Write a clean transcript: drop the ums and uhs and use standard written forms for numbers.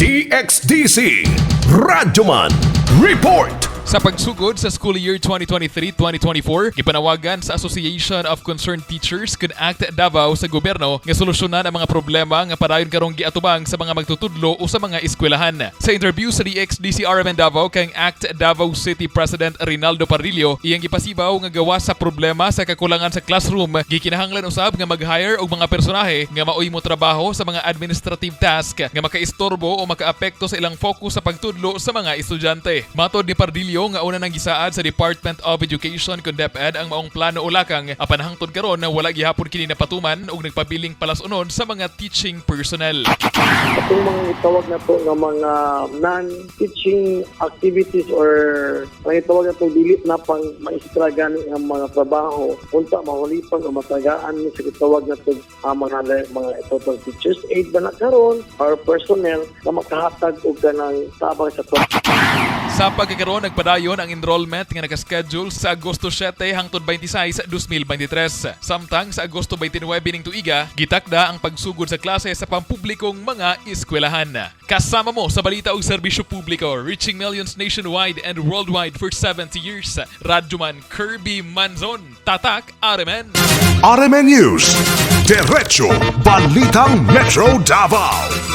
DXDC Radyoman Report. Sa pagsugod sa school year 2023-2024, gipanawagan sa Association of Concerned Teachers kun ACT Davao sa gobyerno nga solusyonan ang mga problema nga padayon karong giatubang sa mga magtutudlo o sa mga eskwelahan. Sa interview sa DXDC RMN Davao kang ACT Davao City President Rinaldo Pardillo, iyang gipasibaw nga gawas sa problema sa kakulangan sa classroom, gikinahanglan usab nga mag-hire og mga personahe nga maoy mo trabaho sa mga administrative task nga makaistorbo o makaapekto sa ilang focus sa pagtudlo sa mga estudyante. Matod ni Pardillo nga una nang gisaad sa Department of Education kun DepEd ang maong plano o lakang, apan hangtod karon na wala gihapon kini napatuman ug nagpabiling palasunon sa mga teaching personnel. Atong mga itawag na to nga mga non-teaching activities or ang itawag na to dili na pang maestra gani nga mga trabaho, unta mahulipan o matagaan ni sa itawag na to mga total teachers aid ba na karon or personnel na makahatag og kanang tabang sa Sa pagkakaroon, nagpadayon ang enrollment nga nakaschedule sa Agosto 7 hangtod 26, 2023. Samtang sa Agosto 29 ning tuiga, gitakda ang pagsugod sa klase sa pampublikong mga eskwelahan. Kasama mo sa balita ug serbisyo publiko, reaching millions nationwide and worldwide for 70 years. Radyoman Kirby Manzon, Tatak RMN. RMN News. Diretso Balitang Metro Davao.